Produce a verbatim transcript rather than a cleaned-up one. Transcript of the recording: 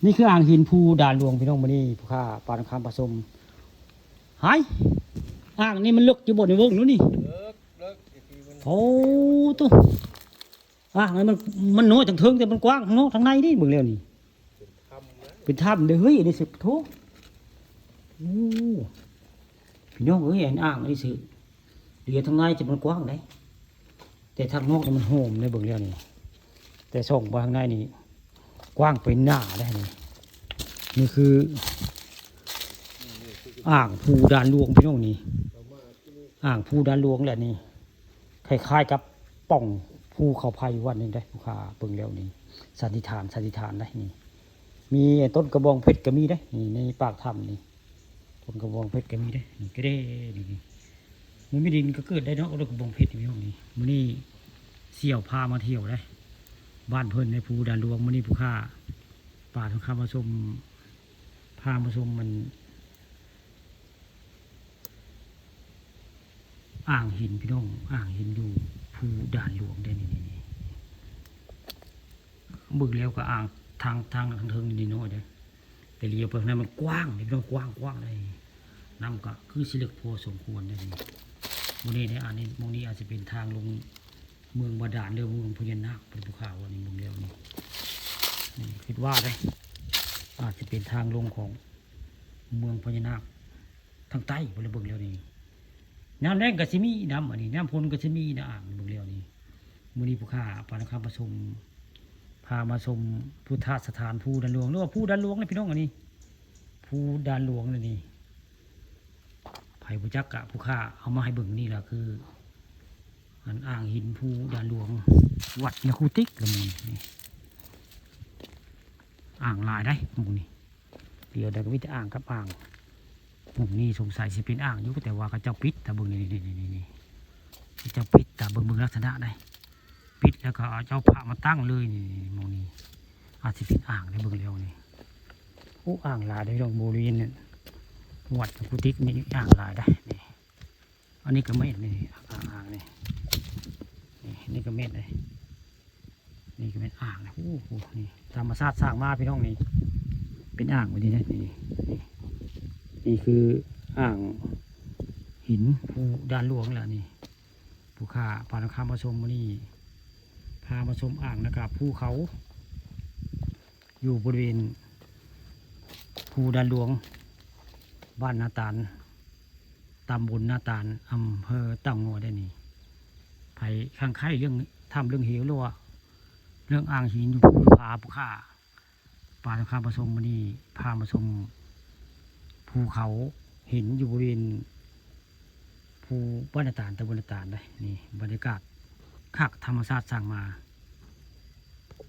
นี่คืออ่างหินภูด่านหลวงพี่น้อง มื้อนี้ผู้ข้าปานคำผสม หาย อ่างนี่มันเลิกอยู่บ่ในวงนู้นนี่ เลิกเลิกไอ้ที่มัน โอ้ตุ๊ อ่างนี่มัน มันน้อยทางเทิงแต่มันกว้างทางนอกทางในนี่ เบิ่งแล้วนี่ เป็นถ้ำนะ เป็นถ้ำเด้อเฮ้ย อันนี้สิโถ โอ้ พี่น้องเอ้ย อันอ่างอันนี้สิ เหลือทางในจะมันกว้างได้ แต่ทางนอกนี่มันโฮมได้ เบิ่งแล้วนี่ แต่ส่องไปทางในนี่ กว้างไปหน้าได้นี่ นี่คือ อ่างภูด่านหลวงพี่น้องนี่ อ่างภูด่านหลวงแหละนี่ คล้ายๆกับป่องภูเขาไฟวันหนึ่งได้ ผู้ข้าเบิ่งแล้วนี่ สันนิษฐาน สันนิษฐานได้นี่ มีต้นกระบองเพชรก็มีได้นี่ ในปากถ้ำนี่ ต้นกระบองเพชรก็มีได้นี่ ก็ได้นี่ นี่ มันมีดินก็เกิดได้เนาะ ต้นกระบองเพชรนี่พี่น้องนี่ มื้อนี้เสี่ยวพามาเที่ยวได้ บ้านเพิ่นในภูด่านหลวง มื้อนี้ผู้ข้าปานคำผสม พามาชมมัน อ่างหินพี่น้อง อ่างหินอยู่ภูด่านหลวงได้นี่ นี่ นี่ เบิ่งแล้วก็อ่างทาง ทาง ทางเทิงนี่น้อยเด้ แต่เหลียวไปทางนั้นมันกว้างนี่พี่น้อง กว้าง กว้างเลย น้ำก็คือสิเลิกพอสมควรได้นี่ มื้อนี้ได้ อันนี้ มื้อนี้อาจจะเป็นทางลงเมืองบาดาลหรือเมืองพญานาค เป็นภูเขาอันนี้ เบิ่งแล้วนี่ นี่คิดว่าได้ อาจจะเป็นทางลงของเมืองพญานาคทางใต้ บ่ได้เบิ่งแล้วนี่ น้ำแล้งก็สิมีน้ำ อันนี้ น้ำฝนก็สิมีนะ อ่างเบิ่งแล้วนี่ มื้อนี้ผู้ข้าปานคำผสม พามาชมพุทธสถานภูด่านหลวง หรือว่าภูด่านหลวงนะพี่น้อง อันนี้ ภูด่านหลวงนะนี่ ไผบ่จักกะ ผู้ข้าเอามาให้เบิ่งนี่ล่ะ คือ อันอ่างหินภูด่านหลวง วัดยาคูติกละหมู่นี่ อ่างหลายได้หมู่นี่ เดี๋ยวได้ก็มีแต่อ่างกับอ่าง หมู่นี่สงสัยสิเป็นอ่างอยู่ แต่ว่าเขาเจ้าปิด แต่เบิ่งนี่ นี่ นี่ นี่ นี่ เขาเจ้าปิด แต่เบิ่ง เบิ่งลักษณะได้ ปิดแล้วก็เอาเจ้าพระมาตั้งเลยนี่ นี่ หมู่นี่ อาจสิเป็นอ่างได้ เบิ่งแล้วนี่ โอ้ อ่างหลายได้ ลองบริเวณนี่ วัดยาคูติกนี่อ่างหลายได้นี่ อันนี้ก็แม่นนี่ อ่าง อ่างนี่ นี่ นี่ก็แม่นเลย นี่ก็เป็นอ่างนะ โอ้โห นี่ธรรมชาติสร้างมาพี่น้องนี่ เป็นอ่างแบบนี้นะ นี่ นี่ นี่คืออ่างหินภูด่านหลวงแหละนี่ ผู้ข้าปานคำผสมมื้อนี้ พามาชมอ่างนะครับ ภูเขา อยู่บริเวณภูด่านหลวง บ้านนาตาล ตำบลนาตาล อำเภอเต่างอยได้นี่ ไผข้างใครเรื่องถ้ำเรื่องเหวหรือว่า เรื่องอ่างหินอยู่ภูผาผู้ข้า ปานคำผสมมื้อนี้ พามาชมภูเขาหินอยู่บริเวณ ภูบ้านนาตาล ตำบลนาตาลได้นี่ บรรยากาศคัก ธรรมชาติสร้างมา